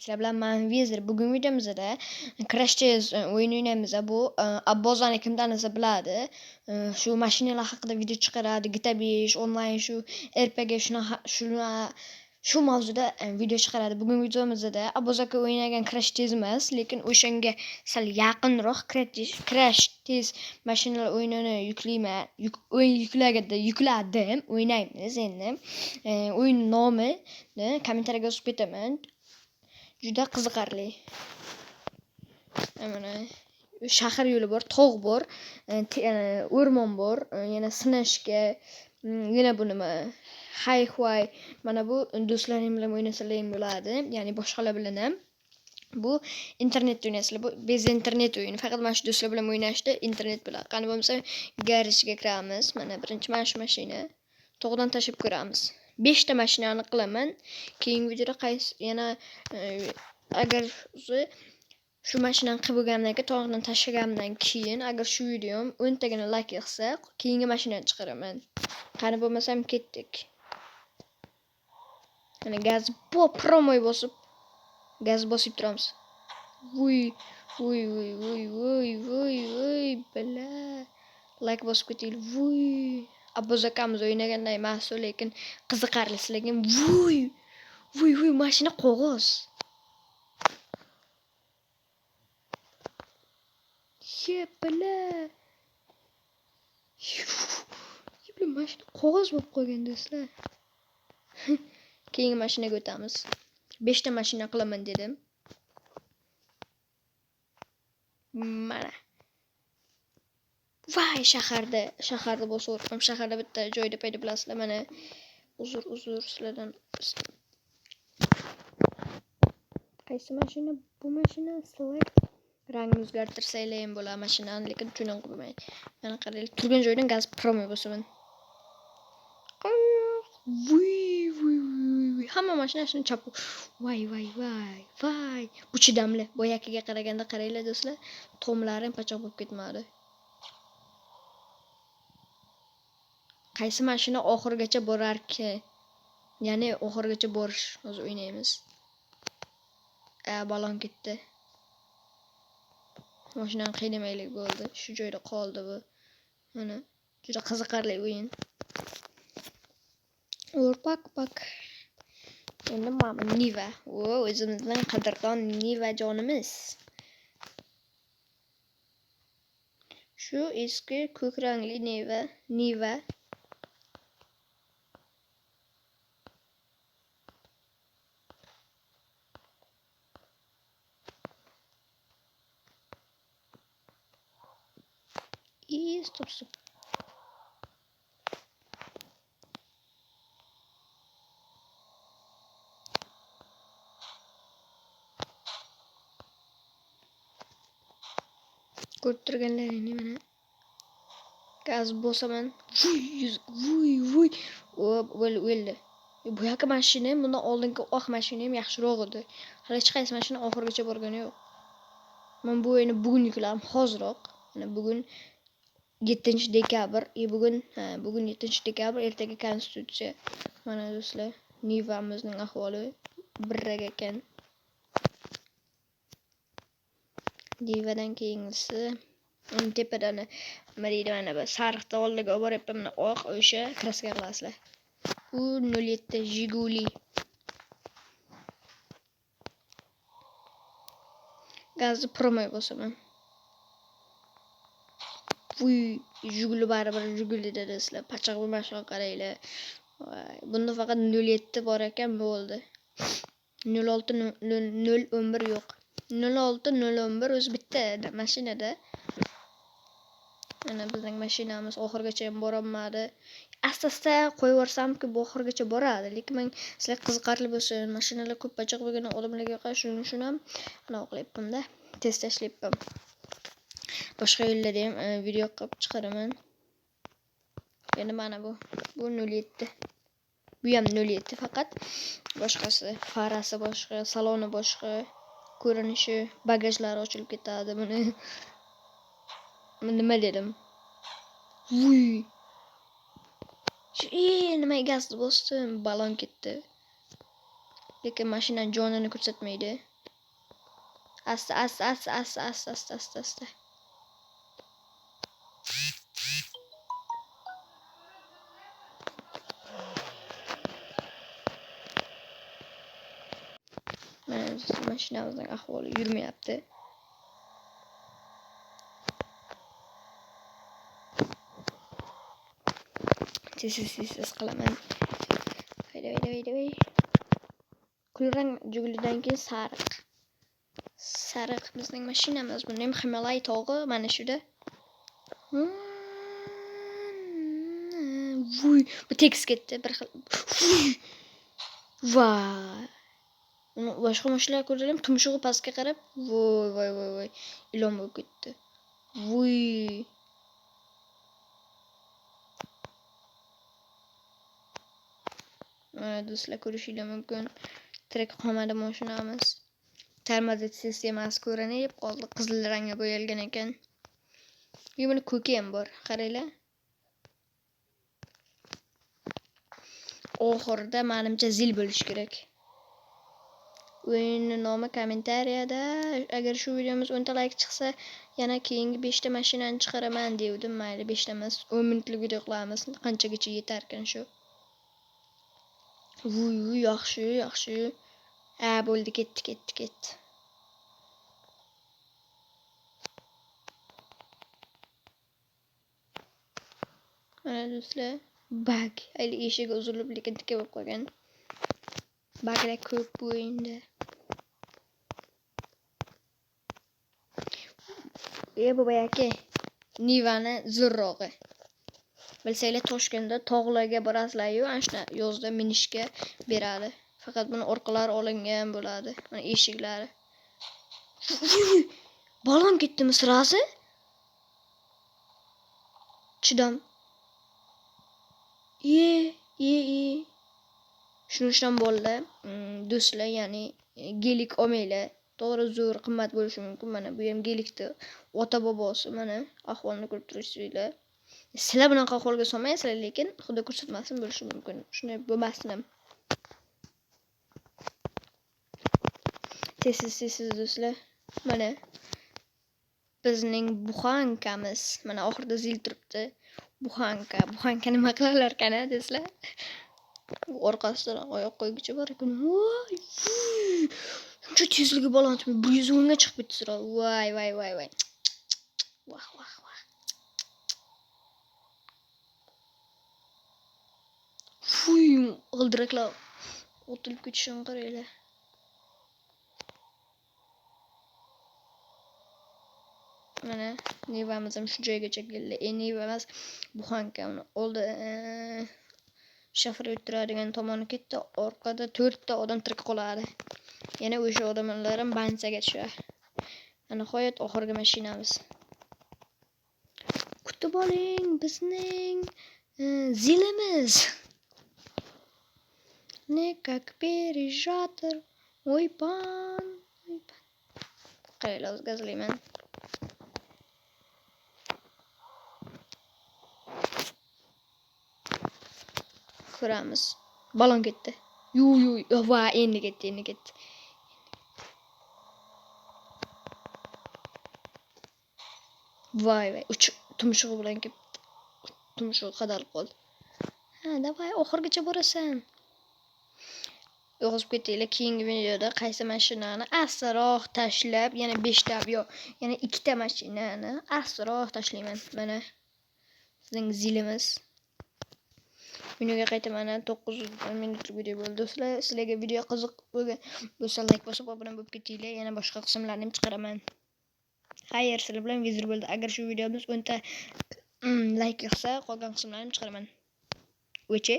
Sizlar bilan men Vizir. Bugun videomizda Crash Test o'yini o'ynaymiz. Bu Abbozani kim tanisa biladi. Shu mashinalar haqida video chiqaradi, GTA 5, onlayn shu RPG shuni shu mavzuda video chiqaradi. Bugun videomizda Abboz aka o'ynagan Crash Test emas, lekin o'shanga sal yaqinroq Crash Test mashinalar o'yinini yuklayman. O'yin yukladim, o'ynaymiz endi. O'yin nomini kommentariyaga yozib ketaman. Juda qiziqarli. Mana shahar yo'li bor, tog' bor, o'rmon bor, yana sinashga, yana bu nima? Highway. Mana bu do'stlaring bilan o'ynasalar ham bo'ladi, ya'ni boshqalar bilan ham. Bu internetda o'ynaysizlar. Bu bez internet o'yini. Faqat mana shu do'stlar bilan o'ynashda internet bilan. Qani bo'lmasa garajga kiramiz. Mana birinchi mana shu mashina. Tog'dan tashlab ko'ramiz. 5 ta mashinani qilaman. Keyingi videoda qaysi yana agar shu mashinani qilib bo'lganimdan keyin tog'dan tashlaganimdan keyin agar shu videom 10 tagina like yig'sa, keyingi mashinani chiqaraman. Qani bo'lmasam ketdik. Mana gaz promoy bosib, gaz bosib turamiz. Vuy, vuy, vuy, vuy, vuy, vuy, vuy, bala. Like bosib ketaylik. Vuy. Abboz akamiz o'ynaganday emas, lekin qiziqarli, lekin vuy, vuy, vuy, mashina qog'oz. Yepala. Yepala, mashina qog'oz bo'lib qolgan do'stlar. Keyingi mashinaga o'tamiz. 5 ta mashina qilaman dedim. Mana. Vay, shaharda bosib, shaharda bitta joyda paydo bo'lasizlar. Mana uzr sizlardan. Qaysi mashina? Bu mashina select. Rangini o'zgartirsanglar ham bo'ladi mashinani, lekin tuning qilmaydi. Mana qaranglar, turgan joydan gaz promoy bosaman. Vuy, vuy, vuy, hamma mashina shuni chapib. Voy, voy, voy, voy. Bu chidamli. Boyagiga qaraganda qaranglar do'stlar, tomlari ham pachoq bo'lib ketmadi. Qaysi mashina oxirigacha borarki? Ya'ni oxirigacha borish. Hozir o'ynaymiz. Balon ketdi. Mashinani qiynamaylik bo'ldi. Shu joyda qoldi bu. Mana juda qiziqarli o'yin. Pak. Endi mana Niva. O, o'zimizning qadrdon Niva jonimiz. Shu eski ko'k rangli Niva, Niva. Стоп, стоп. Ko'rib turganlaringni mana. Gaz bosaman. Vuy, vuy, vuy. O'ldi. Bu yoqqa mashina, bundan oldingi oq mashina ham yaxshiroq edi. Hali hech qaysi mashina oxirigacha borgani yo'q. Men bu o'yinni bugun yukladim, hoziroq. Mana bugun 7 dekabr, bugun, bugun 7 dekabr, ertaga konstitutsiya. Mana do'stlar, Nivamizning ahvoli birrak ekan. Nivadan keyingisi uni tepadan nima deydi, mana bu sariqni oldiga olib boryapman, mana oq o'sha kraska qilasizlar. U 07 Jiguli. Gazni promoy bosaman. Vuy, Jiguli baribir Jigulida do'stlar. Pachoq bu mashina qaranglar. Voy, bunda faqat 07 bor ekan, bo'ldi. 06 011 yo'q. 06 011 o'zi bitta mashinada. Mana bizning mashinamiz oxirigacha ham borolmadi. Asta-asta qo'yib yuborsamki, bu oxirigacha boradi, lekin men sizlar qiziqarli bo'lsin, mashinalar ko'p pachoq bo'lgan odamlarga yoqadi, shuning uchun ham anaqa qilyapman-da, test tashlayapman. Boshqa yo'llarda ham video qilib chiqaraman. Endi mana bu 07. Bu ham 07 faqat. Boshqasi, farasi boshqa, saloni boshqa, ko'rinishi, bagajlari ochilib ketadi buni. Nima dedim? Vuy. Nima gazni bosdim, balon ketdi. Lekin mashina jonini ko'rsatmaydi. Asta, asta, asta, asta, asta, asta, asta, asta. Mana mashinamizning ahvoli yurmayapti. Tez tez qilaman. Hayda hayda hayda hay. Kulrang Jigulidan keyin sariq. Sariq bizning mashinamiz. Buni ham Himalay tog'i mana shuda. Vuy, bu tekis ketdi bir xil. Voy. Uni boshqa mashinalar ko'rsalam, tumshug'i pastga qarab, voy voy voy voy, ilon bo'lib ketdi. Vuy. Mana do'stlar, ko'rishinglar mumkin. Tirik qolmadi mashinamiz. Termozit sistemasi ko'rinib qoldi. Qizil rangga bo'yalgan ekan. Buni ko'ki ham bor. Qaranglar. Oxirida menimcha zil bo'lishi kerak. O'yinning nomi kommentariyada. Agar shu videomiz 10 ta like chiqsa, yana keyingi 5 ta mashinani chiqaraman devdim. Mayli, 5 ta emas, 10 minutlik video qilamiz. Qanchagacha yetarkan shu. Vuy, vuy, yaxshi, yaxshi. Ha, bo'ldi, ketdi, ketdi, ketdi. Mana do'stlar, bag. Hali eshigi uzilib, lekin tikka bo'lib qolgan. Baglar ko'p bu o'yinda. Bu boyagi Nivani zo'rrog'i. Bilsanglar, Toshkentda tog'larga borasizlar-yu, ana shuni yozda minishga beradi. Faqat buni orqalari olingan bo'ladi. Mana eshiklari. Balon ketdimi sirasi? Chidam. E. Shuning uchun bolalar, do'stlar, ya'ni gelik olmanglar. To'g'ri, zo'r, qimmat bo'lishi mumkin. Mana bu ham gelikni ota bobosi, mana ahvolini ko'rib turibsizlar. Sizlar bunaqa ahvolga solmaysizlar, lekin Xudo ko'rsatmasin bo'lishi mumkin. Shunday bo'lmasin ham. Tez tez do'stlar. Mana bizning buxankamiz. Mana oxirida zil turibdi. Buxanka, buxanka nima qilar ekan do'stlar? Orqasidan oyoq qo'ygichi bor ekan. Voy, shuncha tezligi baland, 110 ga chiqib ketdi sira. Voy, voy, voy, voy. Vah, vah, vah. Fuy, g'ildiraklar otilib ketishini qaranglar. Mana Nivamiz ham shu joygacha keldi. Niva emas, buxanka uni oldi. Shofir o'tiradigan tomoni ketdi. Orqada 4 ta odam tirik qoladi. Yana o'sha odamlar ham bansaga tushadi. Nihoyat oxirgi mashinamiz. Kutib oling bizning zilimiz. Ne как пережатор. Oy pan, oy pan. Qaranglar, gazlayman. Ko'ramiz. Balon ketdi. Yu yu, va endi ketdi, endi ketdi. Voy voy, uch tumshug'i bilan kelib, tumshug'i qadalib qoldi. Ha, davay, oxirigacha borasan. Yozib ketinglar, keyingi videoda qaysi mashinani asroq tashlab, yana 5 ta yo, yana 2 ta mashinani asroq tashlayman. Mana sizning zilimiz. Menga qaytaman, 9 minutlik video bo'ldi do'stlar. Sizlarga video qiziq bo'lgan bo'lsa, like bosib obuna bo'lib ketinglar. Yana boshqa qismlarni ham chiqaraman. Xayr, sizlar bilan Vizir bo'ldi. Agar shu videomiz 10 ta like yig'sa, qolgan qismlarni ham chiqaraman. O'che.